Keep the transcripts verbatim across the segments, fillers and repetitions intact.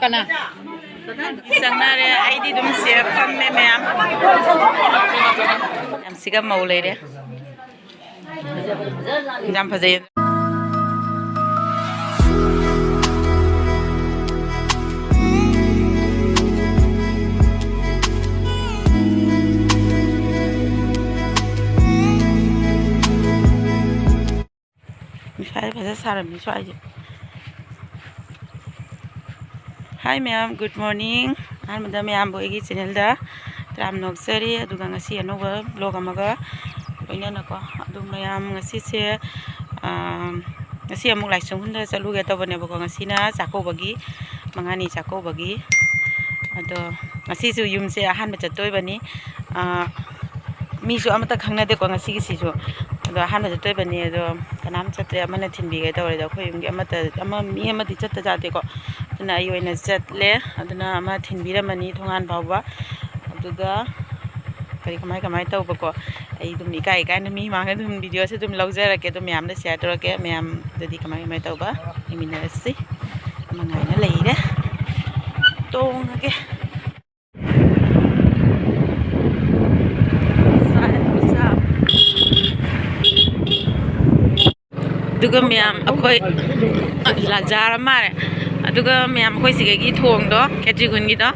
ꯀꯅꯥ? ꯆꯪꯅꯔꯦ꯫ ꯑꯩꯗꯤ ꯑꯗꯨꯝ ꯁꯤꯗ ꯐꯝꯃꯦ ꯃꯌꯥꯝ꯫ ꯃꯌꯥꯝꯁꯤꯒ ꯃꯧ ꯂꯩꯔꯦ꯫ ꯌꯥꯝ ꯐꯖꯩ꯫ ꯅꯨꯡꯁꯥꯁꯦ ꯐꯖ ꯁꯥꯔꯝꯃꯤ ꯁ꯭ꯋꯥꯏꯁꯦ꯫ Hi ꯃꯌꯥꯝ, good morning꯫ ꯑꯍꯥꯟꯕꯗ ꯃꯌꯥꯝꯕꯨ ꯑꯩꯒꯤ channelꯗ ꯇꯔꯥꯝꯅ ꯑꯣꯛꯆꯔꯤ꯫ ꯑꯗꯨꯒ ꯉꯁꯤ ꯑꯅꯧꯕ vlog ꯑꯃꯒ ꯂꯣꯏꯅꯅꯀꯣ꯫ ꯑꯗꯨ ꯃꯌꯥꯝ ꯉꯁꯤꯁꯦ, ꯑꯥ, ꯉꯁꯤ ꯑꯃꯨꯛ ꯂꯥꯏꯁ꯭ꯔꯝ ꯈꯨꯟꯗ ꯆꯠꯂꯨꯒꯦ ꯇꯧꯕꯅꯦꯕꯀꯣ꯫ ꯉꯁꯤꯅ ꯆꯥꯛꯀꯧꯕꯒꯤ, ꯃꯉꯥꯅꯤ ꯆꯥꯛꯀꯧꯕꯒꯤ꯫ ꯑꯗꯣ ꯉꯁꯤꯁꯨ ꯌꯨꯝꯁꯦ ꯑꯍꯥꯟꯕ ꯆꯠꯇꯣꯏꯕꯅꯤ꯫ ꯑꯥ, ꯃꯤꯁꯨ ꯑꯃꯠꯇ ꯈꯪꯅꯗꯦꯀꯣ ꯉꯁꯤꯒꯤꯁꯤꯁꯨ꯫ ꯑꯗꯣ ꯑꯍꯥꯟꯕ ꯆꯠꯇꯣꯏꯕꯅꯤ꯫ ꯑꯗꯣ ꯀꯅꯥꯝ ꯆꯠꯇ꯭ꯔꯦ꯫ ꯑꯃꯅ ꯊꯤꯟꯕꯤꯒꯦ ꯇꯧꯔꯦ꯫ ꯑꯗꯣ ꯑꯩꯈꯣꯏ ꯌꯨꯝꯒꯤ ꯑꯃꯠꯇ, ꯑꯃ, ꯃꯤ ꯑꯃꯗꯤ ꯆꯠꯇ ꯌꯥꯗꯦꯀꯣ꯫ ꯑꯗꯨꯅ ꯑꯩ ꯑꯣꯏꯅ ꯆꯠꯂꯦ꯫ ꯑꯗꯨꯅ ꯑꯃ ꯊꯤꯟꯕꯤꯔꯝꯃꯅꯤ ꯊꯣꯡꯒꯥꯟ ꯐꯥꯎꯕ꯫ ꯑꯗꯨꯒ ꯀꯔꯤ, ꯀꯃꯥꯏ, ꯀꯃꯥꯏ ꯇꯧꯕꯀꯣ꯫ ꯑꯩ ꯑꯗꯨꯝ ꯏꯀꯥꯏ ꯏꯀꯥꯏꯅ ꯃꯤ ꯃꯥꯡꯗ ꯑꯗꯨꯝ videoꯁꯦ ꯑꯗꯨꯝ ꯂꯧꯖꯔꯛꯀꯦ꯫ ꯑꯗꯨꯝ ꯃꯌꯥꯝꯗ share ꯇꯧꯔꯛꯀꯦ꯫ ꯃꯌꯥꯝꯗꯗꯤ ꯀꯃꯥꯏ, ꯀꯃꯥꯏ ꯇꯧꯕ ꯌꯦꯡꯃꯤꯟꯅꯔꯁꯤ꯫ ꯑꯃ ꯉꯥꯏꯅ ꯂꯩꯔꯦ꯫ ꯇꯣꯡꯉꯒꯦ꯫ ꯑꯗꯨꯒ ꯃꯌꯥꯝ ꯑꯩꯈꯣꯏ ꯂꯥꯖꯥꯔ ꯃꯥꯜꯂꯦ꯫ ꯑꯗꯨꯒ ꯃꯌꯥꯝ ꯑꯩꯈꯣꯏ ꯁꯤꯒꯒꯤ ꯊꯣꯡꯗꯣ, ꯈꯦꯇ꯭ꯔꯤꯒꯨꯟꯒꯤꯗꯣ,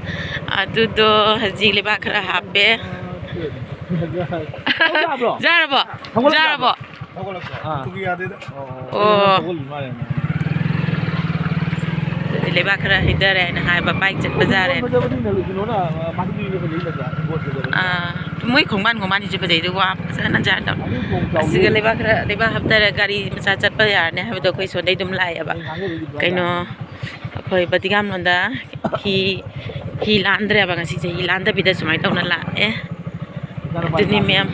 ꯑꯗꯨꯗꯣ ꯍꯧꯖꯤꯛ ꯂꯩꯕꯥꯛ ꯈꯔ ꯍꯥꯞꯄꯦ꯫ ꯌꯥꯔꯕꯣ? ꯌꯥꯔꯕꯣ? ꯍꯧꯒꯠꯂꯛꯄ꯭ꯔꯣ? ꯑꯥ꯫ ꯇꯨꯒꯤ ꯌꯥꯗꯦꯗ꯫ ꯑꯣ꯫ ꯑꯗꯨꯗꯤ ꯂꯩꯕꯥꯛ ꯈꯔ ꯍꯩꯊꯔꯦ ꯍꯥꯏꯅ ꯍꯥꯏꯕ, bike ꯆꯠꯄ ꯌꯥꯔꯦ꯫ ꯑꯥ, ꯃꯣꯏ ꯈꯣꯡꯕꯥꯟ, ꯈꯣꯡꯕꯥꯟꯁꯤꯁꯨ ꯐꯖꯩꯗ, ꯋꯥ ꯐꯖꯅ ꯖꯥꯠ ꯇꯧ꯫ ꯑꯁꯤꯒ ꯂꯩꯕꯥꯛ ꯈꯔ, ꯂꯩꯕꯥꯛ ꯍꯥꯞꯊꯔ ꯒꯥꯔꯤ ꯃꯆꯥ ꯆꯠꯄ ꯌꯥꯔꯅꯤ ꯍꯥꯏꯕꯗꯣ ꯑꯩꯈꯣꯏ ꯁꯣꯝꯗꯩ ꯑꯗꯨꯝ ꯂꯥꯛꯑꯦꯕ꯫ ꯀꯩꯅꯣ, ꯑꯩꯈꯣꯏ ꯕꯗꯤꯒꯥꯝ ꯂꯣꯝꯗ ꯍꯤ, ꯍꯤ ꯂꯥꯟꯗ꯭ꯔꯦꯕ ꯉꯁꯤꯁꯦ, ꯍꯤ ꯂꯥꯟꯗꯕꯤꯗ ꯁꯨꯃꯥꯏꯅ ꯇꯧꯅ ꯂꯥꯛꯑꯦ꯫ ꯑꯗꯨꯅꯤ ꯃꯌꯥꯝ꯫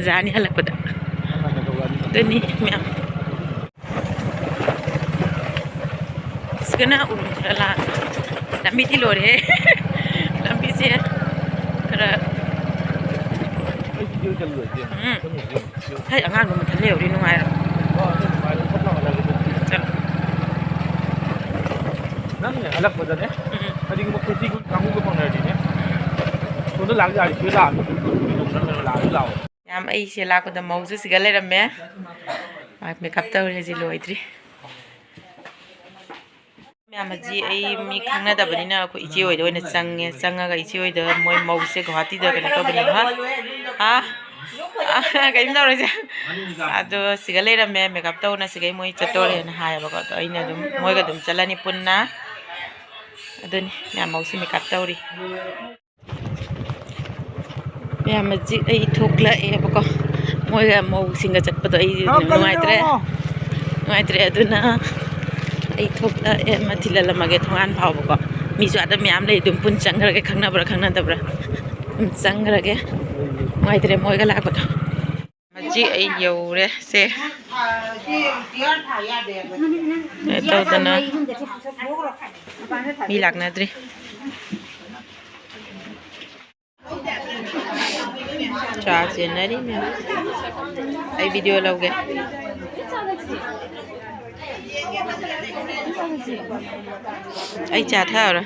ꯖꯥꯅꯤ ꯍꯜꯂꯛꯄꯗ꯫ ꯑꯗꯨꯅꯤ ꯃꯌꯥꯝ꯫ ꯁꯤꯒꯅ ꯎꯔꯨꯝ ꯈꯔ ꯂꯥꯡ-, ꯂꯝꯕꯤꯗꯤ ꯂꯣꯏꯔꯦ꯫ ꯂꯝꯕꯤꯁꯦ ꯈꯔ, ꯎꯝ꯫ ꯍꯩ, ꯑꯉꯥꯡꯗꯣ ꯃꯊꯟ ꯂꯩꯍꯧꯔꯤ ꯅꯨꯡꯉꯥꯏꯔꯣꯏ꯫ ꯆꯠꯂꯣ꯫ ꯍꯜꯂꯛꯄꯗꯅꯦ꯫ ꯎꯝ꯫ ꯀꯔꯤꯒꯨꯝꯕ ꯈꯦꯆꯤ ꯀꯥꯡꯕꯨꯒ ꯐꯪꯅꯔꯗꯤꯅꯦ꯫ ꯁꯣꯝꯗ ꯂꯥꯛ ꯌꯥꯔꯤ, ꯁꯤꯗ ꯂꯥꯛꯑꯝꯃꯤ꯫ ꯂꯥꯛꯑꯁꯨ ꯂꯥꯛꯑꯣ꯫ ꯃꯌꯥꯝ, ꯑꯩꯁꯦ ꯂꯥꯛꯄꯗ ꯃꯧꯁꯨ ꯁꯤꯗ ꯂꯩꯔꯝꯃꯦ꯫ ꯃꯥ ꯃꯦꯀꯞ ꯇꯧꯔꯤ ꯍꯧꯖꯤꯛ, ꯂꯣꯏꯗ꯭ꯔꯤ꯫ ꯃꯌꯥꯝ, ꯍꯧꯖꯤꯛ ꯑꯩ ꯃꯤ ꯈꯪꯅꯗꯕꯅꯤꯅ ꯑꯩꯈꯣꯏ ꯏꯆꯦ ꯍꯣꯏꯗ ꯑꯣꯏꯅ ꯆꯪꯉꯦ꯫ ꯆꯪꯉꯒ ꯏꯆꯦ ꯍꯣꯏꯗ, ꯃꯣꯏ ꯃꯧꯁꯦ ꯒꯨꯋꯥꯍꯥꯇꯤꯗ ꯀꯩꯅꯣ ꯇꯧꯕꯅꯦꯕ꯫ ꯍꯥ? ꯍꯥ? ꯑ, ꯀꯩꯝ ꯇꯧꯔꯣꯏꯁꯦ꯫ ꯑꯗꯣ ꯁꯤꯒ ꯂꯩꯔꯝꯃꯦ, ꯃꯦꯀꯞ ꯇꯧꯅ ꯁꯤꯒꯩ ꯃꯣꯏ ꯆꯠꯇꯣꯔꯦꯅ ꯍꯥꯏꯌꯦꯕꯀꯣ꯫ ꯑꯗꯣ ꯑꯩꯅ ꯑꯗꯨꯝ ꯃꯣꯏꯒ ꯑꯗꯨꯝ ꯆꯠꯂꯅꯤ ꯄꯨꯟꯅ꯫ ꯑꯗꯨꯅꯤ, ꯃꯌꯥꯝ ꯃꯧꯁꯨ ꯃꯦꯀꯞ ꯇꯧꯔꯤ꯫ ꯃꯌꯥꯝ, ꯍꯧꯖꯤꯛ ꯑꯩ ꯊꯣꯛꯂꯛꯑꯦꯕꯀꯣ꯫ ꯃꯣꯏꯒ ꯃꯧꯁꯤꯡꯒ ꯆꯠꯄꯗꯣ ꯑꯩ ꯅꯨꯡꯉꯥꯏꯇ꯭ꯔꯦ꯫ ꯅꯨꯡꯉꯥꯏꯇ꯭ꯔꯦ꯫ ꯑꯗꯨꯅ ꯑꯩ ꯊꯣꯛꯂꯛꯑꯦ ꯑꯃ ꯊꯤꯜꯍꯜꯂꯝꯃꯒꯦ ꯊꯣꯡꯒꯥꯟ ꯐꯥꯎꯕꯀꯣ꯫ ꯃꯤꯁꯨ ꯑꯥꯗ ꯃꯌꯥꯝ ꯂꯩ, ꯑꯗꯨꯝ ꯄꯨꯟ ꯆꯪꯈ꯭ꯔꯒꯦ, ꯈꯪꯅꯕ꯭ꯔꯥ ꯈꯪꯅꯗꯕ꯭ꯔꯥ꯫ ꯑꯗꯨꯝ ꯆꯪꯈ꯭ꯔꯒꯦ꯫ ꯅꯨꯡꯉꯥꯏꯇ꯭ꯔꯦ ꯃꯣꯏꯒ ꯂꯥꯛꯄꯗꯣ꯫ ꯍꯧꯖꯤꯛ ꯑꯩ ꯌꯧꯔꯦ꯫ ꯁꯦ꯫ ꯀꯩꯅꯣ ꯇꯧꯗꯅ ꯃꯤ ꯂꯥꯛꯅꯗ꯭ꯔꯤ꯫ ꯆꯥ ꯆꯦꯟꯅꯔꯤ ꯃꯌꯥꯝ꯫ ꯑꯩ ꯚꯤꯗꯤꯑꯣ ꯂꯧꯒꯦ꯫ ꯑꯩ ꯆꯥ ꯊꯛꯑꯔꯣꯏ꯫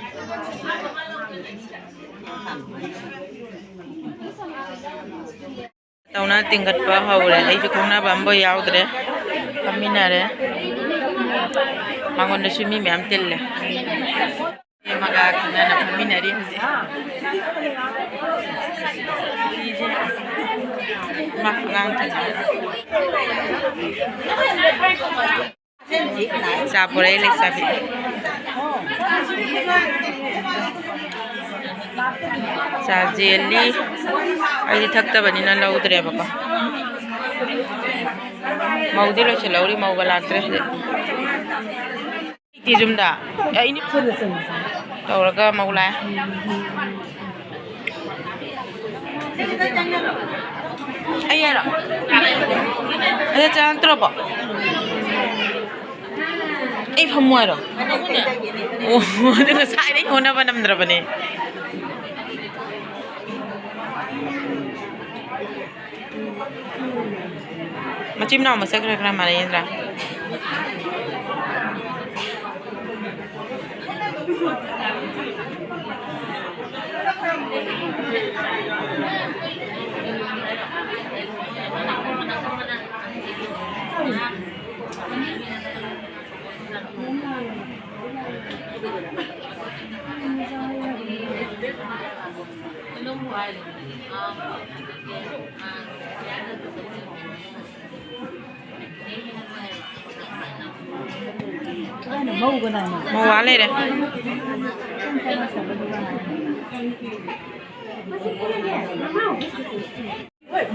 ꯇꯧꯅ ꯇꯤꯡꯈꯠꯄ ꯍꯧꯔꯦ꯫ ꯑꯩꯁꯨ ꯈꯪꯅꯕ ꯑꯃꯕꯨ ꯌꯥꯎꯗ꯭ꯔꯦ꯫ ꯐꯝꯃꯤꯟꯅꯔꯦ꯫ ꯃꯉꯣꯟꯗꯁꯨ ꯃꯤ ꯃꯌꯥꯝ ꯇꯤꯜꯂꯦ꯫ ꯃꯒ ꯈꯪꯅꯅ ꯐꯝꯃꯤꯟꯅꯔꯤ ꯍꯧꯖꯤꯛ꯫ ꯃꯥ ꯑꯉꯥꯡ ꯊꯦꯡꯅꯔꯦ꯫ ꯆꯥ ꯄꯨꯔꯛꯏ ꯂꯩꯁꯥꯕꯤ꯫ ꯆꯥ ꯖꯦꯜꯂꯤ꯫ ꯑꯩꯗꯤ ꯊꯛꯇꯕꯅꯤꯅ ꯂꯧꯗ꯭ꯔꯦꯕꯀꯣ꯫ ꯃꯧꯗꯤ ꯂꯣꯏꯁꯤꯜꯍꯧꯔꯤ, ꯃꯧꯒ ꯂꯥꯛꯇ꯭ꯔꯦ ꯍꯧꯖꯤꯛ꯫ ꯂꯩꯇꯦ ꯌꯨꯝꯗ꯫ ꯑꯦ, ꯑꯩꯅ ꯇꯧꯔꯒ ꯃꯧ ꯂꯥꯛꯑꯦ꯫ ꯑꯩ ꯍꯥꯏꯔꯣ? ꯑꯗ ꯆꯪꯉꯛꯇ꯭ꯔꯕꯣ? ꯑꯩ ꯐꯝꯃꯨ ꯍꯥꯏꯔꯣ? ꯑꯣ, ꯑꯗꯨ ꯉꯁꯥꯏꯗꯩ ꯍꯣꯠꯅꯕ ꯅꯝꯗ꯭ꯔꯕꯅꯦ꯫ ꯃꯆꯤꯟ ꯃꯅꯥꯎ ꯃꯁꯛ ꯈꯔ ꯈꯔ ꯃꯥꯟꯅꯩ ꯅꯠꯇ꯭ꯔꯥ? ꯃꯧ ꯋꯥ ꯂꯩꯔꯦ꯫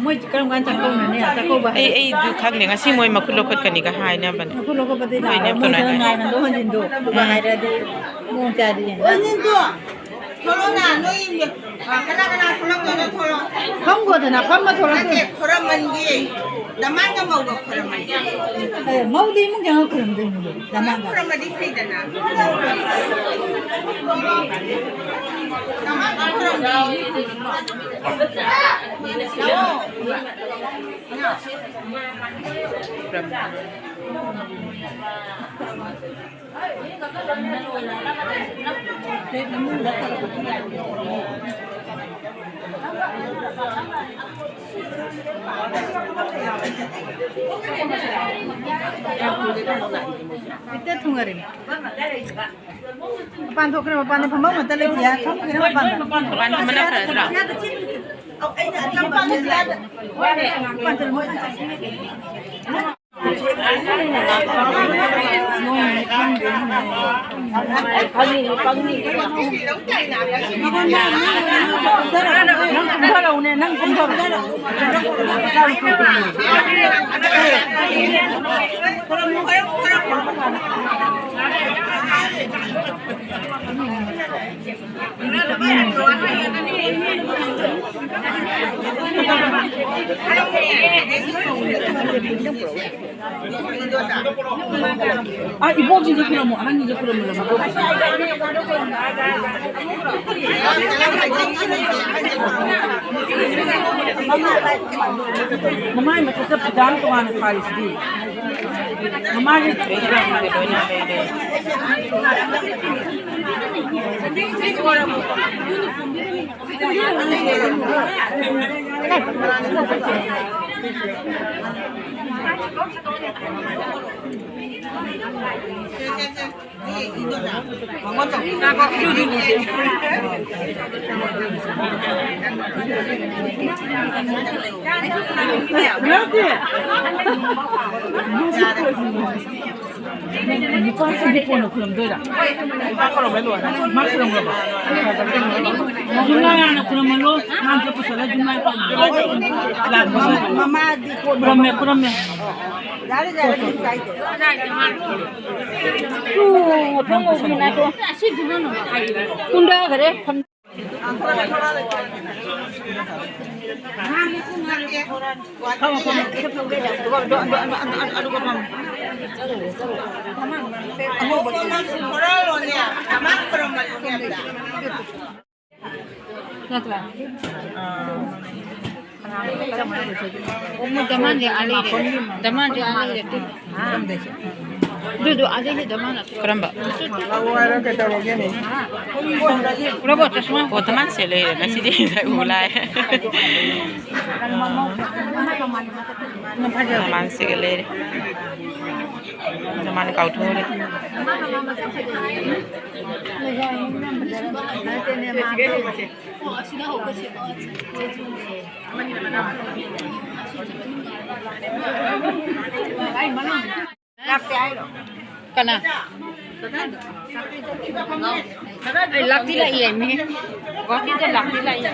ꯃꯣꯏ ꯀꯔꯝ ꯀꯥꯟꯗ ꯆꯥꯛꯀꯧꯅꯅꯤ? ꯆꯥꯛꯀꯧꯕ ꯑꯩ, ꯑꯩꯗꯨ ꯈꯪꯗꯦ꯫ ꯉꯁꯤ ꯃꯣꯏ ꯃꯈꯨꯠ ꯂꯧꯈꯠꯀꯅꯤꯒ ꯍꯥꯏꯅꯕꯅꯦ꯫ ꯃꯈꯨꯠ ꯂꯧꯈꯠꯄꯗꯤ ꯂꯥꯛꯑꯣ꯫ ꯃꯣꯏ ꯉꯥꯏ ꯍꯟꯗꯣꯛ ꯍꯟꯖꯤꯟꯗꯣ ꯑꯗꯨꯒ ꯎꯝ꯫ ꯍꯥꯏꯔꯗꯤ ꯃꯑꯣꯡ ꯆꯥꯗꯤ ꯌꯦꯡꯉꯣ꯫ ꯊꯣꯛꯂꯛꯑꯣꯅ, ꯅꯣꯏ, ꯑ, ꯀꯅꯥ ꯀꯅꯥ ꯊꯣꯛꯂꯛꯇꯣꯏꯅꯣ? ꯊꯣꯛꯂꯛꯑꯣ꯫ ꯐꯝꯈꯣꯗꯅ, ꯐꯝꯃ ꯊꯣꯛꯂꯛꯑꯣ꯫ ꯅꯠꯇꯦ, ꯈꯣꯔꯝꯃꯟꯒꯤ꯫ ꯗꯃꯥꯟꯒ ꯃꯧꯒ ꯈꯣꯔꯝꯃꯟꯒꯤ꯫ ꯑꯦ, ꯃꯧꯗꯤ ꯏꯃꯨꯡ ꯆꯪꯉ ꯈꯣꯔꯝꯗꯣꯏꯅꯤꯅꯦ, ꯗꯃꯥꯟꯒ꯫ ꯈꯣꯔꯝꯃꯗꯤ ꯐꯩꯗꯅ꯫ ꯗꯃꯥꯟꯒ ꯈꯣꯔꯝꯗꯣꯏꯅꯤ꯫ ꯂꯥꯛꯑꯣ꯫ ꯍꯦꯛꯇ ꯊꯨꯡꯉꯔꯤꯃꯤ꯫ ꯃꯄꯥꯟ ꯊꯣꯛꯈ꯭ꯔꯦ, ꯃꯄꯥꯟꯗ ꯐꯝꯐꯝ ꯑꯃꯠꯇ ꯂꯩꯇꯦ꯫ ꯊꯣꯛꯈ꯭ꯔꯦ ꯃꯄꯥꯟꯗ꯫ ꯃꯄꯥꯟ ꯐꯝꯕꯅ ꯐꯔꯗ꯭ꯔꯥ? ꯅꯪ ꯀꯨꯝꯊꯔꯛꯎꯅꯦ, ꯅꯪ ꯀꯨꯝꯊꯔꯛꯎ꯫ ꯑꯥ, ꯏꯕꯣꯛꯁꯤꯡꯁꯦ ꯈꯨꯔꯨꯝꯃꯣ, ꯑꯍꯟꯁꯤꯡꯁꯦ ꯈꯨꯔꯨꯝꯃꯣ꯫ ꯃꯃꯥꯏ ꯃꯊꯛꯇ ꯐꯤꯗꯥ ꯑꯃ ꯇꯣꯉꯥꯟꯅ ꯊꯥꯔꯤꯁꯤꯗꯤ꯫ ꯃꯃꯥꯒꯤ ꯅꯨꯄꯥꯁꯤꯡꯗꯤ ꯀꯣꯟꯅ ꯈꯨꯔꯨꯝꯗꯣꯏꯔꯥ? ꯃꯥ ꯈꯨꯔꯨꯝꯕ ꯂꯣꯏꯔꯦ꯫ ꯃꯥ ꯈꯨꯔꯨꯝꯈ꯭ꯔꯕꯣ? ꯖꯨꯝꯂꯥ ꯍꯥꯟꯅ ꯈꯨꯔꯨꯝꯍꯜꯂꯣ꯫ ꯃꯥ ꯑꯝꯇ ꯄꯨꯁꯜꯂ ꯖꯨꯝꯂꯥ ꯈꯨꯔꯨꯝꯍꯜꯂꯣ꯫ ꯃꯃꯥꯗꯤ ꯀꯣꯟꯅ ꯈꯨꯔꯨꯝꯃꯦ, ꯈꯨꯔꯨꯝꯃꯦ꯫ ꯌꯥꯔꯦ, ꯌꯥꯔꯦ, ꯀꯩꯁꯨ ꯀꯥꯏꯗꯦ꯫ ꯀꯨꯝꯊꯈ꯭ꯔꯦ꯫ ꯅꯠꯇ꯭ꯔꯥ? ꯗꯃꯥꯟꯁꯦ ꯑꯥ ꯂꯩꯔꯦ꯫ ꯗꯃꯥꯟꯁꯦ ꯑꯥ ꯂꯩꯔꯦ꯫ ꯑꯗꯨꯗꯣ ꯑꯗꯩꯗꯤ ꯗꯃꯥꯟ ꯅꯠꯇ꯭ꯔꯣ? ꯀꯔꯝꯕ? ꯂꯧꯑꯣ ꯍꯥꯏꯔꯣ, ꯀꯩꯗꯧꯔꯒꯦꯅꯦ? ꯄꯨꯔꯛꯑꯣ ꯆꯁꯃꯥ꯫ ꯑꯣ, ꯗꯃꯥꯟꯁꯦ ꯂꯩꯔꯦ꯫ ꯉꯁꯤꯗꯤ ꯎ ꯂꯥꯛꯑꯦ꯫ ꯗꯃꯥꯟꯁꯤꯒ ꯂꯩꯔꯦ꯫ ꯗꯃꯥꯟ ꯀꯥꯎꯊꯣꯛꯎꯔꯦ꯫ ꯀꯅꯥ? ꯑꯩ ꯂꯥꯛꯇꯤ ꯂꯥꯛꯏꯌꯦ, ꯃꯤ꯫ ꯒꯨꯋꯥꯍꯥꯇꯤꯗ ꯂꯥꯛꯇꯤ ꯂꯥꯛꯏꯌꯦ꯫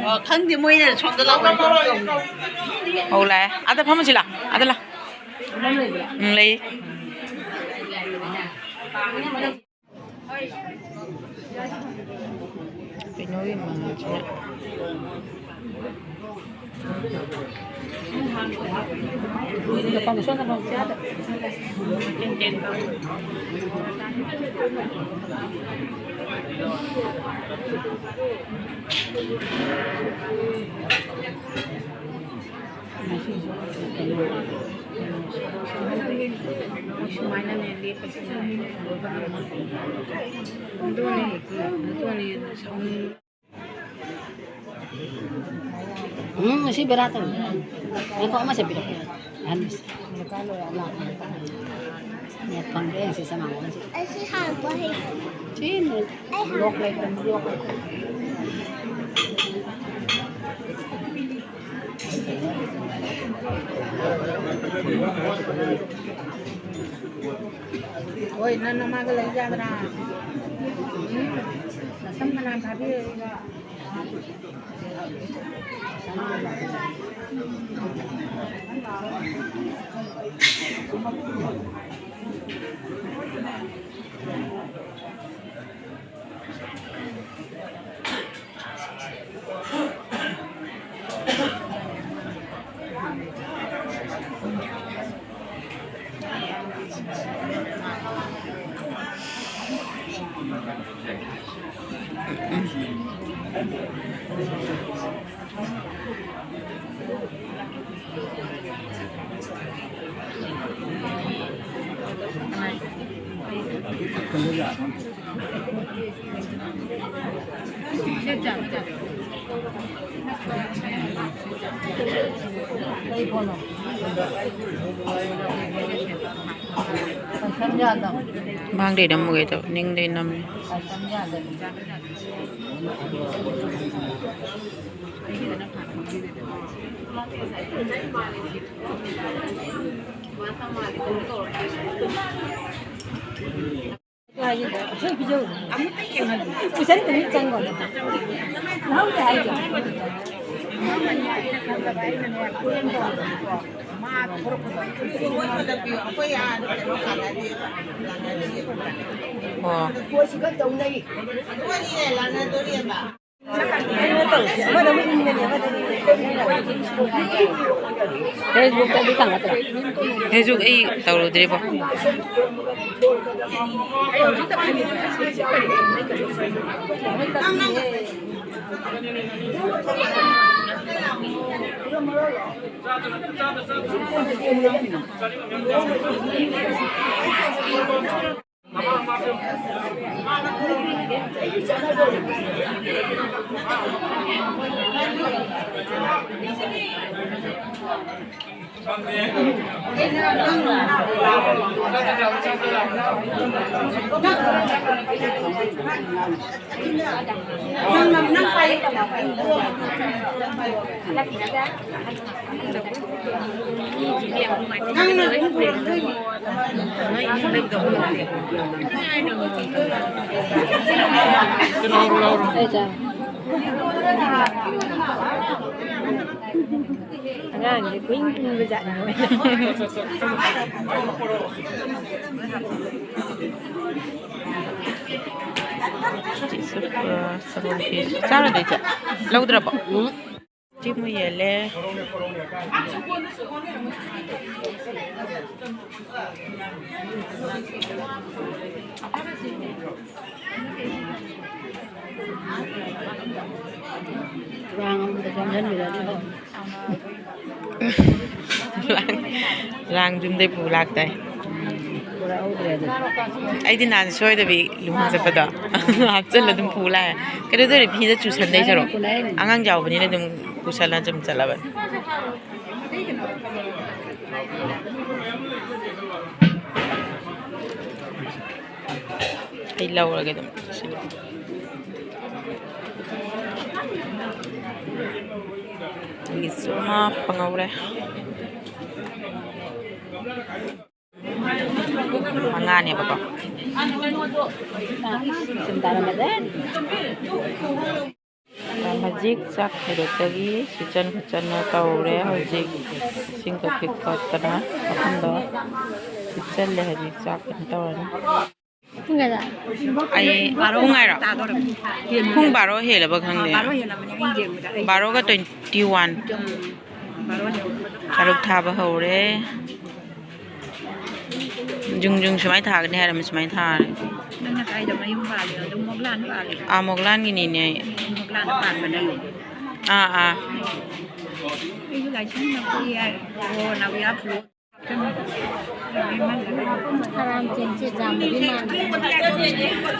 ꯑꯣ, ꯈꯪꯗꯦ, ꯃꯣꯏꯅ ꯁꯣꯝꯗ ꯂꯥꯛꯑꯣ꯫ ꯑꯧ, ꯂꯥꯛꯑꯦ꯫ ꯑꯥꯗ ꯐꯝꯃꯨꯁꯤ ꯂꯥꯎ꯫ ꯑꯥꯗ ꯂꯥꯎ꯫ ꯎꯝ, ꯂꯩ꯫ ꯀꯩꯅꯣꯒꯤ ꯃꯃꯜꯁꯤꯅ꯫ ꯁꯨꯃꯥꯏꯅꯅꯦ ꯂꯦꯞꯄꯁꯤꯅꯅꯦ꯫ ꯑꯗꯨꯅꯦ, ꯑꯗꯨꯅꯦ ꯁꯥꯎꯅꯤꯡ-, ꯎꯝ, ꯉꯁꯤ ꯕꯦꯔꯥ ꯇꯧꯏ꯫ ꯉꯥꯏꯈꯣ, ꯑꯃꯁꯦ ꯄꯤꯔꯛꯀꯦ꯫ ꯑꯍꯟꯕꯁꯦ꯫ ꯅꯦꯠ ꯐꯪꯗꯦ, ꯉꯁꯤ ꯆꯅꯥ ꯍꯣꯏꯁꯦ꯫ ꯑꯩ ꯁꯤ ꯍꯥꯡꯕ ꯍꯩ꯫ ꯁꯤ ꯅꯦꯠ ꯑꯩ ꯍꯥꯡ- ꯂꯣꯛ ꯂꯩꯇꯕꯅꯤ, ꯂꯣꯛ ꯂꯩꯇꯕꯅꯤ꯫ ꯍꯣꯏ, ꯅꯪ ꯅꯃꯥꯒ ꯂꯩ ꯌꯥꯗ꯭ꯔꯥ? ꯎꯝ, ꯅꯁꯝ ꯐꯅꯥꯟ ꯊꯥꯕꯤꯔꯛꯏꯕ꯫ ꯃꯥꯡꯗꯩ ꯅꯝꯃꯨꯒꯦ ꯇꯧ, ꯅꯤꯡꯗꯩ ꯅꯝꯃꯤ꯫ ꯑꯣ꯫ Facebook ꯇꯗꯤ ꯊꯥꯡꯒꯠꯇ꯭ꯔꯣ? Facebook ꯑꯩ ꯇꯧꯔꯨꯗ꯭ꯔꯤꯕꯣ꯫ ꯑꯉꯥꯡꯁꯦ ꯀꯨꯏꯅ ꯏꯟꯕ ꯖꯥꯠꯅꯤ ꯃꯣꯏꯅ꯫ ꯆꯥꯔꯗꯣꯏꯁꯦ ꯂꯧꯗ꯭ꯔꯕꯣ? ꯁꯤꯃ ꯌꯦꯜꯂꯦ꯫ ꯔꯥꯡ ꯑꯃꯗ ꯆꯪꯁꯤꯟꯕꯤꯔꯗꯤ ꯐꯕ꯫ ꯔꯥꯡ ꯌꯨꯝꯗꯩ ꯄꯨ ꯂꯥꯛꯇꯥꯏ꯫ ꯄꯨꯔꯛꯍꯧꯗ꯭ꯔꯦ ꯑꯗꯨꯗꯤ꯫ ꯑꯩꯗꯤ ꯅꯍꯥꯟ ꯁꯣꯏꯗꯕꯤ ꯂꯨꯍꯣꯡ ꯆꯠꯄꯗꯣ ꯍꯥꯞꯆꯤꯜꯂ ꯑꯗꯨꯝ ꯄꯨ ꯂꯥꯛꯑꯦ꯫ ꯀꯩꯗꯧꯗꯣꯏꯅꯣ ꯐꯤꯗ ꯆꯨꯁꯟꯗꯣꯏ ꯁꯔꯨꯛ꯫ ꯑꯉꯥꯡ ꯌꯥꯎꯕꯅꯤꯅ ꯑꯗꯨꯝ ꯄꯨꯁꯜꯂ ꯑꯗꯨꯝ ꯆꯠꯂꯕꯅꯤ꯫ ꯑꯩ ꯂꯧꯔꯒꯦ ꯑꯗꯨꯝ ꯁꯤꯗ꯫ ꯑꯩꯒꯤꯁꯨ ꯑꯃ ꯐꯪꯍꯧꯔꯦ꯫ ꯃꯉꯥꯅꯦꯕꯀꯣ꯫ ꯍꯧꯖꯤꯛ ꯆꯥꯛ ꯊꯤꯔꯛꯄꯒꯤ ꯁꯤꯆꯟ ꯈꯣꯠꯆꯟꯅ ꯇꯧꯔꯦ꯫ ꯍꯧꯖꯤꯛ ꯏꯁꯤꯡ ꯀꯛꯄꯤ ꯈꯣꯠꯇꯅ ꯃꯐꯝꯗꯣ ꯁꯤꯠꯆꯜꯂꯦ꯫ ꯍꯧꯖꯤꯛ ꯆꯥꯛ ꯀꯩꯅꯣ ꯇꯧꯔꯅꯤ꯫ ꯄꯨꯡ ꯀꯌꯥꯗ? ꯑꯩ ꯄꯨꯡ ꯍꯥꯏꯔꯣ? ꯄꯨꯡ ꯕꯥꯔꯣ ꯍꯦꯜꯂꯕ ꯈꯪꯗꯦ꯫ ꯕꯥꯔꯣꯒ ꯇ꯭ꯋꯦꯟꯇꯤ ꯋꯥꯟ꯫ ꯇꯔꯨꯛ ꯊꯥꯕ ꯍꯧꯔꯦ꯫ ꯖꯨꯡ ꯖꯨꯡ ꯁꯨꯃꯥꯏꯅ ꯊꯥꯒꯅꯤ ꯍꯥꯏꯔꯝꯃꯤ, ꯁꯨꯃꯥꯏꯅ ꯊꯥꯔꯦ꯫ ꯅꯪꯅ ꯀꯥꯏꯗ ꯃꯌꯨꯝ ꯄꯥꯜꯂꯤꯅꯣ? ꯑꯗꯨꯝ ꯃꯣꯛꯂꯥꯟ ꯄꯥꯜꯂꯤꯔꯣ? ꯑꯥ, ꯃꯣꯛꯂꯥꯟꯒꯤꯅꯤꯅꯦ ꯑꯩ꯫ ꯃꯣꯛꯂꯥꯟꯗ ꯄꯥꯟꯕ ꯅꯪ? ꯑꯥ, ꯑꯥ꯫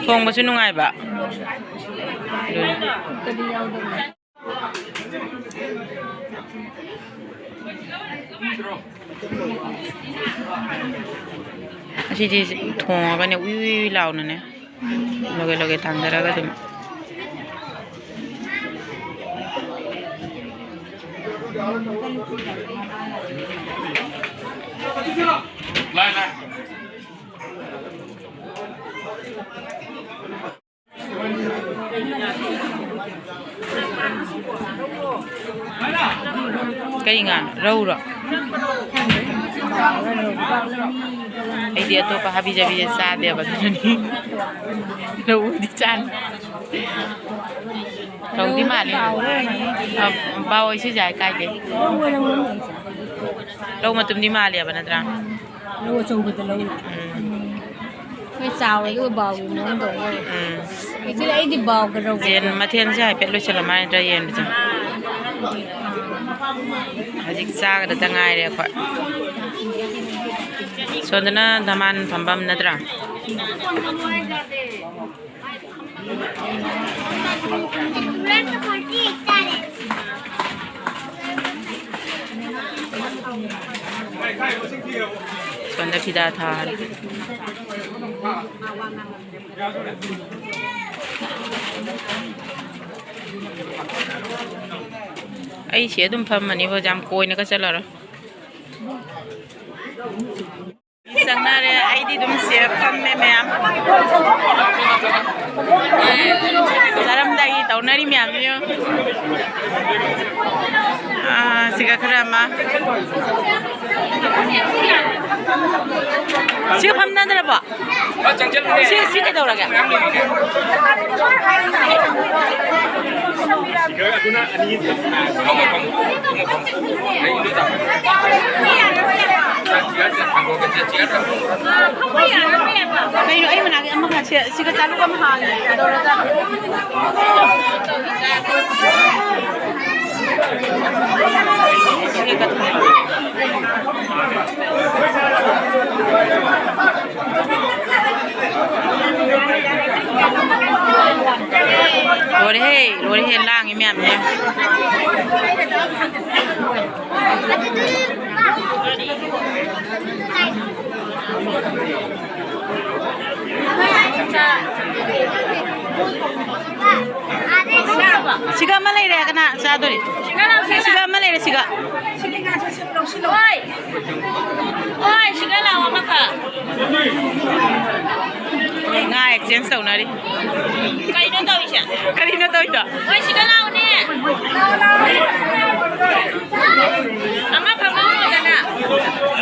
ꯊꯣꯡꯕꯁꯨ ꯅꯨꯡꯉꯥꯏꯕ꯫ ꯑꯁꯤꯗꯤ ꯊꯣꯡꯉꯒꯅꯦ ꯎꯏ ꯎꯏ ꯎꯏ ꯂꯥꯎꯅꯅꯦ ꯂꯣꯒꯦ ꯂꯣꯒꯦ ꯊꯥꯡꯗꯔꯒ ꯑꯗꯨꯝ꯫ ꯀꯔꯤ ꯉꯥꯅꯣ? ꯔꯧꯔꯣ? ꯑꯩꯗꯤ ꯑꯇꯣꯞꯄ ꯍꯥꯕꯤ ꯖꯥꯕꯤꯁꯦ ꯆꯥꯗꯦꯕ, ꯑꯗꯨꯅꯅꯤ꯫ ꯔꯧꯗꯤ ꯆꯥꯅꯤ꯫ ꯔꯧꯗꯤ ꯃꯥꯜꯂꯤ꯫ ꯑ, ꯕꯥꯑꯣꯏ ꯁꯤ ꯌꯥꯏ ꯀꯥꯏꯗꯦ꯫ ꯔꯧ ꯃꯇꯨꯝꯗꯤ ꯃꯥꯜꯂꯦꯕ ꯅꯠꯇ꯭ꯔꯥ? ꯔꯧ ꯑꯆꯧꯕꯗ ꯂꯧ꯫ ꯎꯝ꯫ ꯍꯣꯏ, ꯆꯥꯎꯔꯦ, ꯑꯗꯨꯒ ꯕꯥꯎꯒꯤ ꯃꯑꯣꯡ ꯇꯧꯕ ꯑꯣꯏꯔꯦ꯫ ꯎꯝ꯫ Actually, ꯑꯩꯗꯤ ꯕꯥꯎꯒ ꯔꯧꯒ ꯌꯦꯟ ꯃꯊꯦꯜꯁꯦ ꯍꯥꯏꯐꯦꯠ ꯂꯣꯏꯁꯤꯜꯂꯝꯃꯦ ꯍꯥꯏꯗ꯭ꯔꯥ, ꯌꯦꯟꯁꯦ꯫ ꯍꯧꯖꯤꯛ ꯆꯥꯒꯗꯇ ꯉꯥꯏꯔꯦ ꯑꯩꯈꯣꯏ꯫ ꯁꯣꯝꯗꯅ ꯙꯃꯥꯟ ꯐꯝꯐꯝ ꯅꯠꯇ꯭ꯔꯥ? ꯁꯣꯝꯗ ꯐꯤꯗꯥ ꯊꯥꯔꯦ꯫ ꯑꯩ ꯁꯤ ꯑꯗꯨꯝ ꯐꯝꯃꯅꯤꯕꯣ, ꯌꯥꯝ ꯀꯣꯏꯅꯒ ꯆꯠꯂꯔꯣꯏ꯫ ꯆꯪꯅꯔꯦ꯫ ꯑꯩꯗꯤ ꯑꯗꯨꯝ ꯁꯤꯗ ꯐꯝꯃꯦ ꯃꯌꯥꯝ꯫ ꯆꯥꯔꯝꯗꯥꯏꯒꯤ ꯇꯧꯅꯔꯤ ꯃꯌꯥꯝꯁꯤ ꯌꯦꯡꯉꯨ꯫ ꯑꯥ, ꯁꯤꯒ ꯈꯔ ꯑꯃ꯫ ꯁꯤꯒ ꯐꯝꯅꯗ꯭ꯔꯕꯣ? ꯁꯤ, ꯁꯤ ꯀꯩꯗꯧꯔꯒꯦ? ꯀꯩꯅꯣ, ꯑꯩ ꯃꯅꯥꯛꯀꯤ ꯑꯃꯈꯛ ꯁꯤ-, ꯁꯤꯒ ꯆꯥꯂꯨꯛ ꯑꯃ ꯍꯥꯡꯉꯦ꯫ ꯀꯩꯗꯧꯔꯖꯥꯠꯅꯣ? ꯂꯣꯏꯔꯦꯍꯦ, ꯂꯣꯏꯔꯦꯍꯦ, ꯂꯥꯡꯉꯤ ꯃꯌꯥꯝꯁꯦ꯫ ꯁꯤꯒ ꯑꯃ ꯂꯩꯔꯦ, ꯀꯅꯥ ꯆꯥꯗꯣꯔꯤ? ꯁꯤꯒ ꯑꯃ ꯂꯩꯔꯦ, ꯁꯤꯒ꯫ ꯍꯣꯏ꯫ ꯍꯣꯏ, ꯁꯤꯒ ꯂꯥꯛꯑꯣ ꯑꯃꯈꯛ꯫ ꯉꯥ exchange ꯇꯧꯅꯔꯤ꯫ ꯀꯩꯅꯣ ꯇꯧꯔꯤꯁꯦ? ꯀꯔꯤꯅꯣ ꯇꯧꯔꯤꯗꯣ? ꯍꯣꯏ, ꯁꯤꯒ ꯂꯥꯛꯑꯣꯅꯦ꯫ ꯑꯃꯈꯛ ꯂꯧꯔꯣꯗꯅ꯫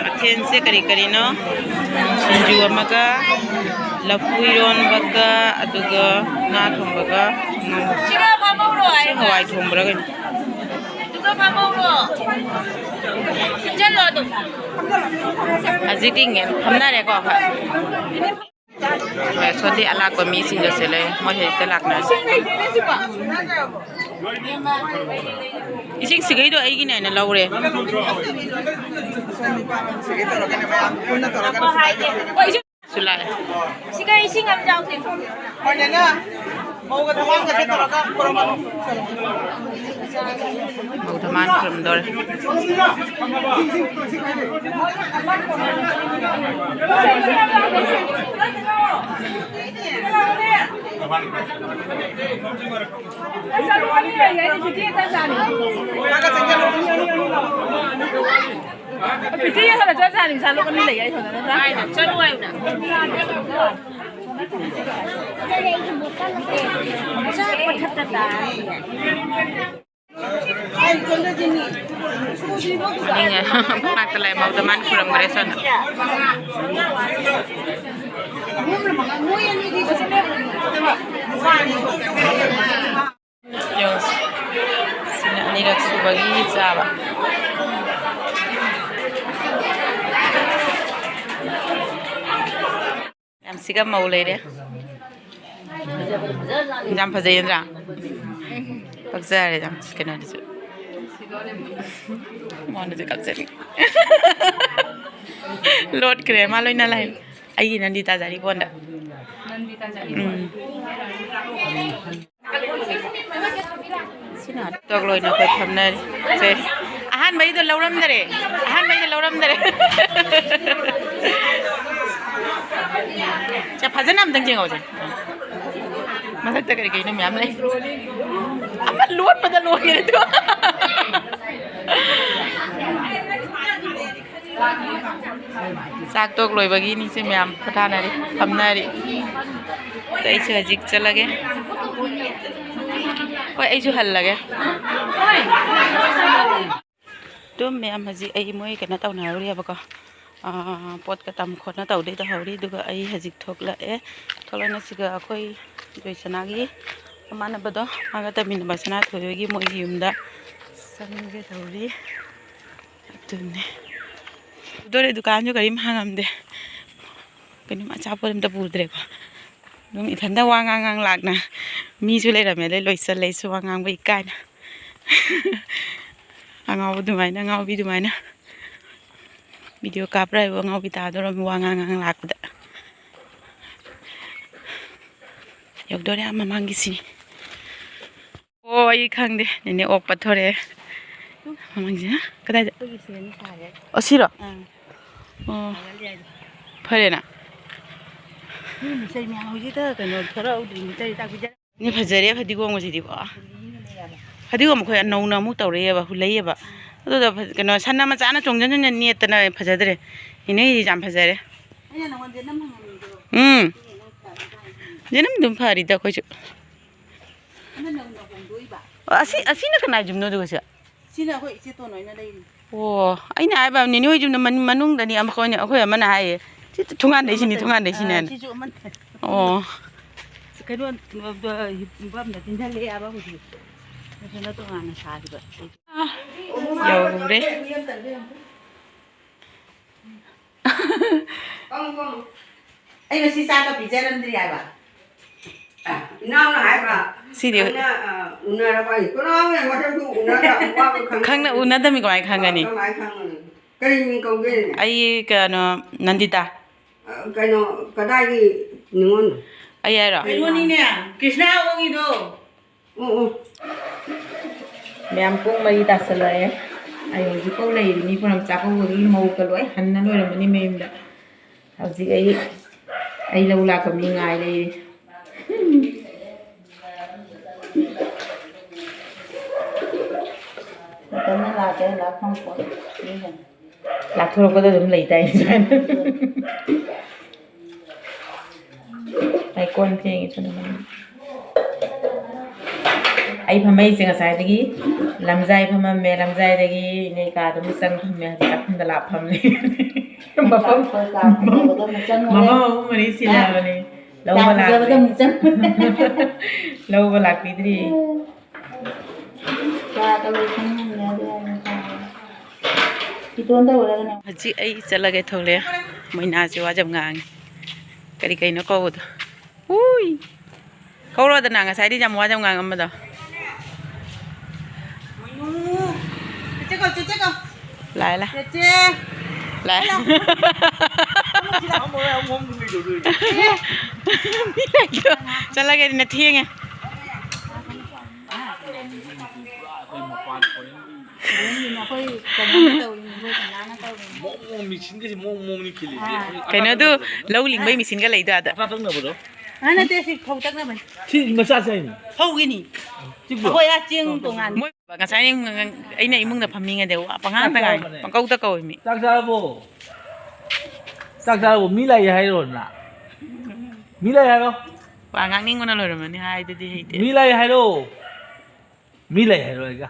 ꯃꯊꯦꯜꯁꯦ ꯀꯔꯤ ꯀꯔꯤꯅꯣ? ꯁꯤꯡꯖꯨ ꯑꯃꯒ, ꯂꯐꯨ ꯏꯔꯣꯟꯕꯒ, ꯑꯗꯨꯒ ꯉꯥ ꯊꯣꯡꯕꯒ, ꯁꯤꯒ ꯐꯝꯍꯧꯔꯣ ꯁꯤ ꯍꯥꯏꯕ꯫ ꯍꯋꯥꯏ ꯊꯣꯡꯕ꯭ꯔꯥ ꯀꯩꯅꯣ? ꯑꯗꯨꯒ ꯐꯝꯍꯧꯔꯣ꯫ ꯐꯝꯖꯜꯂꯣ ꯑꯗꯨꯝ꯫ ꯍꯧꯖꯤꯛꯇꯤ ꯐꯝꯅꯔꯦꯀꯣ ꯑꯩꯈꯣꯏ꯫ ꯍꯣꯏ, ꯁꯣꯝꯗꯤ ꯑꯂꯥꯛꯄ ꯃꯤꯁꯤꯡꯗꯁꯨ ꯂꯩ, ꯃꯣꯏ ꯍꯧꯖꯤꯛꯇ ꯂꯥꯛꯅꯔꯦ꯫ ꯏꯁꯤꯡ ꯁꯤꯒꯩꯗꯣ ꯑꯩꯒꯤꯅꯦꯅ ꯂꯧꯔꯦ꯫ ꯁꯨ ꯂꯥꯛꯑꯦ꯫ ꯁꯤꯒ ꯏꯁꯤꯡ ꯑꯃ ꯆꯥꯎꯁꯦ꯫ ꯃꯧ ꯙꯃꯥꯟ ꯈꯨꯔꯨꯝꯗꯣꯔꯦ꯫ ꯆꯠꯂꯨ ꯍꯥꯏꯌꯨꯅ꯫ ꯃꯅꯤꯡꯉꯦ꯫ ꯃꯅꯥꯛꯇ ꯂꯩ, ꯃꯧꯗ ꯃꯥꯅ ꯈꯨꯔꯨꯝꯈ꯭ꯔꯦ ꯁꯣꯝꯗ꯫ ꯌꯦꯡꯉꯨꯁꯤ꯫ ꯁꯤꯅ ꯑꯅꯤꯔꯛ ꯁꯨꯕꯒꯤ ꯆꯥꯕ꯫ ꯌꯥꯝ ꯁꯤꯒ ꯃꯧ ꯂꯩꯔꯦ꯫ ꯌꯥꯝ ꯐꯖꯩ ꯅꯠꯇ꯭ꯔꯥ? ꯄꯛꯆꯔꯦ ꯌꯥꯝ ꯀꯩꯅꯣꯗꯨꯁꯨ꯫ ꯃꯉꯣꯟꯗꯁꯨ ꯀꯥꯞꯆꯔꯤ꯫ ꯂꯣꯠꯈ꯭ꯔꯦ ꯃꯥ ꯂꯣꯏꯅ ꯂꯥꯏ꯫ ꯑꯩꯒꯤ ꯅꯟꯗꯤ ꯇꯥꯖꯔꯤ ꯀꯣꯟꯗ꯫ ꯎꯝ꯫ ꯇꯣꯛ ꯂꯣꯏꯅ ꯑꯩꯈꯣꯏ ꯐꯝꯅꯔꯤ꯫ ꯁꯦ, ꯑꯍꯥꯟꯕꯩꯗꯣ ꯂꯧꯔꯝꯗꯔꯦ꯫ ꯑꯍꯥꯟꯕꯩꯗꯣ ꯂꯧꯔꯝꯗꯔꯦ꯫ ꯁꯦ, ꯐꯖꯅ ꯑꯝꯇꯪ ꯌꯦꯡꯍꯧꯁꯦ꯫ ꯃꯊꯛꯇ ꯀꯔꯤ ꯀꯔꯤꯅꯣ ꯃꯌꯥꯝ ꯂꯩ꯫ ꯑꯃ ꯂꯣꯠꯄꯗ ꯂꯣꯏꯔꯦ ꯑꯗꯨ꯫ ꯆꯥꯛ ꯇꯣꯛ ꯂꯣꯏꯕꯒꯤ ꯏꯅꯤꯁꯦ ꯃꯌꯥꯝ ꯄꯣꯊꯥꯅꯔꯤ, ꯐꯝꯅꯔꯤ꯫ ꯑꯗ ꯑꯩꯁꯨ ꯍꯧꯖꯤꯛ ꯆꯠꯂꯒꯦ꯫ ꯍꯣꯏ, ꯑꯩꯁꯨ ꯍꯜꯂꯒꯦ꯫ ꯑꯗꯨꯝ ꯃꯌꯥꯝ ꯍꯧꯖꯤꯛ ꯑꯩ ꯃꯣꯏ ꯀꯩꯅꯣ ꯇꯧꯅꯍꯧꯔꯤꯑꯕꯀꯣ, ꯑꯥ, ꯄꯣꯠꯀ ꯇꯝ ꯈꯣꯠꯅ ꯇꯧꯗꯣꯏ ꯇꯧꯍꯧꯔꯤ꯫ ꯑꯗꯨꯒ ꯑꯩ ꯍꯧꯖꯤꯛ ꯊꯣꯛꯂꯛꯑꯦ꯫ ꯊꯣꯛꯂꯛꯅ ꯁꯤꯒ ꯑꯩꯈꯣꯏ ꯖꯣꯏꯁꯅꯥꯒꯤ ꯃꯃꯥꯟꯅꯕꯗꯣ, ꯃꯥꯒ ꯇꯝꯃꯤꯟꯅꯕ ꯁꯅꯥꯊꯣꯏ ꯍꯣꯏꯒꯤ ꯃꯣꯏꯒꯤ ꯌꯨꯝꯗ ꯆꯪꯒꯦ ꯇꯧꯔꯤ꯫ ꯑꯗꯨꯅꯦ꯫ ꯎꯗꯣꯔꯦ, ꯗꯨꯀꯥꯟꯁꯨ ꯀꯔꯤꯝ ꯍꯥꯡꯉꯝꯗꯦ꯫ ꯀꯩꯅꯣꯝ ꯑꯆꯥꯄꯣꯠ ꯑꯝꯇ ꯄꯨꯗ꯭ꯔꯦꯀꯣ꯫ ꯑꯗꯨꯝ ꯏꯊꯟꯇ ꯋꯥ ꯉꯥꯡ ꯉꯥꯡ ꯂꯥꯛꯅ ꯃꯤꯁꯨ ꯂꯩꯔꯝꯃꯦ, ꯑꯗꯩ ꯂꯣꯏꯁꯜꯂꯦ ꯑꯩꯁꯨ ꯋꯥ ꯉꯥꯡꯕ ꯏꯀꯥꯏꯅ꯫ ꯑꯉꯥꯎꯕ ꯑꯗꯨꯃꯥꯏꯅ, ꯑꯉꯥꯎꯕꯤ ꯑꯗꯨꯃꯥꯏꯅ꯫ ꯚꯤꯗꯤꯑꯣ ꯀꯥꯞꯄ꯭ꯔꯥ ꯍꯥꯏꯕꯨ ꯑꯉꯥꯎꯕꯤ ꯇꯥꯗꯧꯔꯝꯃꯤ ꯋꯥ ꯉꯥꯡ ꯉꯥꯡ ꯂꯥꯛꯄꯗ꯫ ꯌꯧꯗꯣꯔꯦ ꯑꯥ ꯃꯃꯥꯡꯒꯤꯁꯤꯅꯤ꯫ ꯑꯣ, ꯑꯩ ꯈꯪꯗꯦ꯫ ꯅꯦꯅꯦ ꯑꯣꯛ ꯄꯠꯊꯣꯔꯛꯑꯦ꯫ ꯃꯃꯥꯡꯁꯤꯅ ꯀꯗꯥꯏꯗ? ꯑꯩꯈꯣꯏꯒꯤ ꯁꯤꯗꯅꯤ ꯁꯥꯔꯦ꯫ ꯑꯣ, ꯁꯤꯔꯣ? ꯑꯥ꯫ ꯑꯣ꯫ ꯐꯔꯦꯅ? ꯃꯤ ꯃꯤꯆꯩ ꯃꯌꯥꯝ ꯍꯧꯖꯤꯛꯇ ꯀꯩꯅꯣ ꯊꯣꯔꯛꯍꯧꯗ꯭ꯔꯤ, ꯃꯤꯆꯩ ꯆꯥꯛ ꯄꯤꯖ- ꯅꯦ, ꯐꯖꯔꯦ ꯐꯗꯤꯒꯣꯝꯒꯁꯤꯗꯤꯀꯣ꯫ ꯐꯗꯤꯒꯣꯝ ꯑꯩꯈꯣꯏ ꯅꯧꯅ ꯑꯃꯨꯛ ꯇꯧꯔꯛꯑꯦꯕ, ꯍꯨꯜꯂꯛꯏꯑꯕ꯫ ꯑꯗꯨꯗ ꯐ-, ꯀꯩꯅꯣ, ꯁꯟꯅ ꯃꯆꯥꯅ ꯆꯣꯡꯖꯟ ꯆꯣꯡꯖꯟ ꯅꯦꯠꯇꯅ ꯐꯖꯗ꯭ꯔꯦ꯫ ꯏꯅꯦꯒꯤꯗꯤ ꯌꯥꯝ ꯐꯖꯔꯦ꯫ ꯑꯩꯅ ꯅꯉꯣꯟꯗ ꯅꯝ ꯍꯪꯉꯝꯃꯤꯗꯣ꯫ ꯎꯝ꯫ ꯖꯦꯅꯝ ꯑꯗꯨꯝ ꯐꯔꯤꯗ ꯑꯩꯈꯣꯏꯁꯨ꯫ ꯍꯟꯗꯛ ꯅꯧꯅ ꯍꯣꯡꯗꯣꯛꯏꯕ꯫ ꯑꯁꯤ, ꯑꯁꯤꯅ ꯀꯅꯥꯏ ꯌꯨꯝꯅꯣ ꯑꯗꯨꯒ ꯁꯤ? ꯁꯤꯅ ꯑꯩꯈꯣꯏ ꯏꯆꯦ ꯇꯣꯟ ꯍꯣꯏꯅ ꯂꯩꯔꯤꯅꯤ꯫ ꯑꯣ, ꯑꯩꯅ ꯍꯥꯏꯕ ꯅꯦꯅꯦ ꯍꯣꯏ ꯌꯨꯝꯗ ꯃꯅꯨꯡꯗꯅꯤ ꯑꯃ ꯑꯩꯈꯣꯏꯅ, ꯑꯩꯈꯣꯏ ꯑꯃꯅ ꯍꯥꯏꯌꯦ꯫ ꯁꯤ ꯊꯣꯡꯒꯥꯟꯗꯩꯁꯤꯅꯤ, ꯑꯃꯠꯇꯅꯤ꯫ ꯊꯣꯡꯒꯥꯟꯗꯩꯁꯤꯅꯦꯅ꯫ ꯑꯥ, ꯁꯤꯁꯨ ꯑꯃꯠꯇꯅꯤ꯫ ꯑꯣ꯫ ꯀꯩꯅꯣ, ꯌꯨꯝꯐꯝꯗ ꯇꯤꯟꯁꯤꯜꯂꯛꯑꯦ ꯍꯥꯏꯕ ꯍꯧꯖꯤꯛ꯫ ꯅꯠꯇ꯭ꯔꯒ ꯇꯣꯉꯥꯟꯅ ꯁꯥꯈꯤꯕ꯫ ꯌꯧꯔꯦ꯫ ꯑꯩ ꯉꯁꯤ ꯆꯥꯛꯀ ꯄꯤꯖꯔꯝꯗ꯭ꯔꯤ ꯍꯥꯏꯕ꯫ ꯏꯅꯥꯎꯅ ꯍꯥꯏꯕ꯫ ꯁꯤꯗꯤ ꯈꯪꯅ, ꯑ, ꯎꯅꯔꯕ ꯍꯥꯏ꯫ ꯀꯅꯥꯅ ꯃꯁꯛꯁꯨ ꯎꯅꯗ, ꯋꯥꯕ ꯈꯪ-, ꯈꯪꯅ ꯎꯅꯗꯕꯃꯤ ꯀꯃꯥꯏ ꯈꯪꯒꯅꯤ? ꯀꯃꯥꯏ ꯈꯪꯒꯅꯤ? ꯀꯔꯤ ꯃꯤꯡ ꯀꯧꯒꯦ? ꯑꯩ ꯀꯩꯅꯣ, ꯅꯟꯗꯤꯇꯥ꯫ ꯑ, ꯀꯩꯅꯣ, ꯀꯗꯥꯏꯒꯤ ꯅꯤꯉꯣꯜꯅꯣ? ꯑꯩ ꯍꯥꯏꯔꯣ? ꯀꯩꯅꯣꯅꯤꯅꯦ, ꯀ꯭ꯔꯤꯁꯅ ꯑꯣꯡꯉꯤꯗꯣ꯫ ꯑꯣ, ꯑꯣ꯫ ꯃꯌꯥꯝ ꯄꯨꯡ ꯃꯔꯤ ꯇꯥꯁꯜꯂꯛꯑꯦ꯫ ꯑꯩ ꯍꯧꯖꯤꯛꯐꯥꯎ ꯂꯩꯔꯤ꯫ ꯃꯤ ꯄꯨꯔꯥ ꯆꯥꯛꯀꯧꯕꯒꯤ ꯃꯧꯒ ꯂꯣꯏ ꯍꯟꯅ ꯂꯣꯏꯔꯝꯃꯅꯤ ꯃꯌꯨꯝꯗ꯫ ꯍꯧꯖꯤꯛ ꯑꯩ, ꯑꯩ ꯂꯧ ꯂꯥꯛꯄ ꯃꯤ ꯉꯥꯏ ꯂꯩꯔꯤ꯫ ꯃꯇꯝꯅ ꯂꯥꯛꯀꯦ ꯂꯥꯛ ꯐꯪꯄꯣꯠ꯫ ꯂꯥꯛꯊꯣꯔꯛꯄꯗ ꯑꯗꯨꯝ ꯂꯩꯇꯥꯏꯅꯦ ꯁꯨꯃꯥꯏꯅ꯫ ꯑꯩ ꯀꯣꯟ ꯐꯦꯡꯉꯤ ꯁꯣꯝꯗ꯫ ꯑꯩ ꯐꯝꯃꯩꯁꯦ ꯉꯁꯥꯏꯗꯒꯤ ꯂꯝꯖꯥꯏ ꯐꯝꯃꯝꯃꯦ, ꯂꯝꯖꯥꯏꯗꯒꯤ ꯏꯅꯦ ꯀꯥꯗ ꯑꯃꯨꯛ ꯆꯪ ꯐꯝꯃꯦ, ꯍꯧꯖꯤꯛ ꯆꯥꯛꯈꯨꯝꯗ ꯂꯥꯛ ꯐꯝꯃꯦ꯫ ꯃꯐꯝ, ꯃꯐꯝ ꯑꯍꯨꯝ ꯃꯔꯤ ꯁꯤꯜꯂꯕꯅꯤ꯫ ꯂꯧꯕ ꯂꯥꯛꯇ꯭ꯔꯤ꯫ ꯂꯧꯕ ꯂꯥꯛꯄꯤꯗ꯭ꯔꯤ꯫ ꯏꯇꯣꯟꯗ ꯑꯣꯏꯔꯒꯅ꯫ ꯍꯧꯖꯤꯛ ꯑꯩ ꯆꯠꯂꯒꯦ ꯊꯣꯛꯂꯛꯑꯦ꯫ ꯃꯣꯏꯅꯥꯁꯦ ꯋꯥ ꯌꯥꯝ ꯉꯥꯡꯉꯤ꯫ ꯀꯔꯤ ꯀꯩꯅꯣ ꯀꯧꯕꯗꯣ꯫ ꯎꯏ! ꯀꯧꯔꯣꯗꯅ, ꯉꯁꯥꯏꯗꯤ ꯌꯥꯝ ꯋꯥ ꯌꯥꯝ ꯉꯥꯡꯉꯝꯕꯗꯣ꯫ ꯃꯣꯏꯅꯨ! ꯆꯦꯆꯦ ꯀꯧ, ꯆꯦꯆꯦ ꯀꯧ꯫ ꯂꯥꯛꯑꯦ, ꯂꯥꯛꯑꯦ꯫ ꯆꯦꯆꯦ! ꯂꯥꯛꯑꯦ꯫ ꯍꯜꯂꯣ꯫ ꯃꯤ ꯂꯩꯇ꯭ꯔꯣ? ꯆꯠꯂꯒꯦ ꯑꯗꯨꯅ ꯊꯦꯡꯉꯦ꯫ ꯃꯑꯣꯡ ꯃꯑꯣꯡ ꯃꯦꯆꯤꯟꯒꯁꯦ ꯃꯑꯣꯡ ꯃꯑꯣꯡꯅꯤ ꯈꯤꯜꯂꯤꯁꯦ꯫ ꯑꯥ꯫ ꯑꯩꯈꯣꯏ ꯀꯩꯅꯣꯗꯨ ꯑꯇꯥ ꯇꯛꯅꯕꯗꯣ꯫ ꯂꯧ ꯂꯤꯡꯕꯩ ꯃꯦꯆꯤꯟꯒ ꯂꯩꯗꯣ ꯑꯥꯗ꯫ ꯑꯇꯥ ꯇꯛꯅꯕꯗꯣ? ꯑꯥ, ꯅꯠꯇꯦ, ꯁꯤ ꯐꯧ ꯇꯛꯅꯕꯅꯤ꯫ ꯁꯤ ꯃꯆꯥꯁꯦ ꯍꯥꯏꯅꯤ꯫ ꯐꯧꯒꯤꯅꯤ꯫ ꯆꯤꯛꯄ꯭ꯔꯣ? ꯑꯩꯈꯣꯏ ꯑꯥ ꯆꯦꯡ ꯇꯣꯉꯥꯟ꯫ ꯃꯣꯏ ꯉꯁꯥꯏ ꯑꯩꯅ ꯏꯃꯨꯡꯗ ꯐꯝꯅꯤꯡꯉꯗꯤ ꯋꯥ ꯄꯉꯥꯡꯇ ꯉꯥꯡꯉꯤ, ꯆꯥꯛ ꯆꯥꯔꯕꯅꯦ? ꯄꯪꯀꯧꯇ ꯀꯧꯏ ꯃꯤ꯫ ꯆꯥꯛ ꯆꯥꯔꯕꯣ? ꯆꯥꯛ ꯆꯥꯔꯕꯣ? ꯃꯤ ꯂꯥꯛꯑꯦ ꯍꯥꯏꯔꯣ ꯅ? ꯃꯤ ꯂꯥꯛꯑꯦ ꯍꯥꯏꯔꯣ? ꯋꯥ ꯉꯥꯡꯅꯤꯡꯕꯅ ꯂꯣꯏꯔꯝꯃꯅꯤ, ꯍꯥꯏꯗꯨꯗꯤ ꯍꯩꯇꯦ꯫ ꯃꯤ ꯂꯥꯛꯑꯦ ꯍꯥꯏꯔꯣ? ꯃꯤ ꯂꯩ ꯍꯥꯏꯔꯣꯏꯒ꯫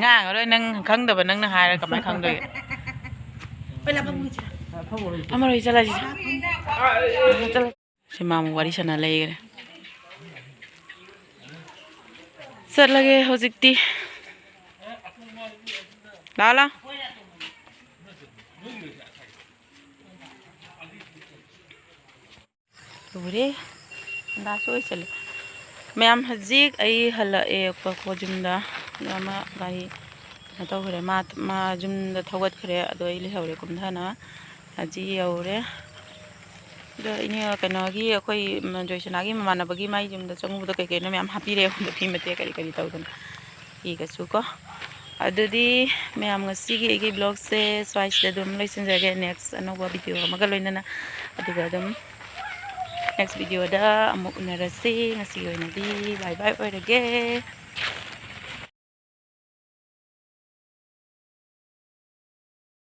ꯉꯥꯡꯉꯔꯣꯏ, ꯅꯪ ꯈꯪꯗꯕ ꯅꯪꯅ ꯍꯥꯏꯔ ꯀꯃꯥꯏ ꯈꯪꯗꯣꯏꯒꯦ? ꯐꯝꯃꯔꯣꯏ, ꯆꯠꯂꯁꯤ꯫ ꯁꯤ ꯃꯥ ꯑꯃꯨꯛ ꯋꯥꯔꯤ ꯁꯥꯟꯅ ꯂꯩꯈ꯭ꯔꯦ꯫ ꯆꯠꯂꯒꯦ ꯍꯧꯖꯤꯛꯇꯤ꯫ ꯂꯥꯛꯑꯣ, ꯂꯥꯛꯑꯣ꯫ ꯂꯣꯏꯔꯦ꯫ ꯑꯟꯗꯥꯁꯨ ꯑꯣꯏꯁꯜꯂꯦ꯫ ꯃꯌꯥꯝ, ꯍꯧꯖꯤꯛ ꯑꯩ ꯍꯜꯂꯛꯑꯦ ꯑꯩꯈꯣꯏ ꯌꯨꯝꯗ꯫ ꯑꯗꯣ ꯑꯃ ꯒꯥꯔꯤ ꯀꯩꯅꯣ ꯇꯧꯈ꯭ꯔꯦ, ꯃꯥ, ꯃꯥ ꯌꯨꯝꯗ ꯊꯧꯒꯠꯈ꯭ꯔꯦ꯫ ꯑꯗꯣ ꯑꯩ ꯂꯩꯍꯧꯔꯦ ꯀꯨꯝꯊꯅ꯫ ꯍꯧꯖꯤꯛ ꯌꯧꯔꯦ꯫ ꯑꯗꯣ ꯏꯅꯦ ꯀꯩꯅꯣꯒꯤ, ꯑꯩꯈꯣꯏ ꯖꯣꯏꯁꯅꯥꯒꯤ ꯃꯃꯥꯟꯅꯕꯒꯤ ꯃꯥꯏ ꯌꯨꯝꯗ ꯆꯪꯉꯨꯕꯗ ꯀꯩ ꯀꯩꯅꯣ ꯃꯌꯥꯝ ꯍꯥꯞꯄꯤꯔꯛꯑꯦ ꯑꯩꯉꯣꯟꯗ, ꯐꯤ ꯃꯇꯦꯛ ꯀꯔꯤ ꯀꯔꯤ ꯇꯧꯗꯅ꯫ ꯏꯒꯁꯨ ꯀꯣ꯫ ꯑꯗꯨꯗꯤ ꯃꯌꯥꯝ, ꯉꯁꯤꯒꯤ ꯑꯩꯒꯤ vlogꯁꯦ ꯁ꯭ꯋꯥꯏꯁꯤꯗ ꯑꯗꯨꯝ ꯂꯣꯏꯁꯤꯟꯖꯔꯒꯦ꯫ Next ꯑꯅꯧꯕ video ꯑꯃꯒ ꯂꯣꯏꯅꯅ ꯑꯗꯨꯒ ꯑꯗꯨꯝ next videoꯗ ꯑꯃꯨꯛ ꯎꯅꯔꯁꯤ꯫ ꯉꯁꯤꯒꯤ ꯑꯣꯏꯅꯗꯤ bye bye ꯑꯣꯏꯔꯒꯦ꯫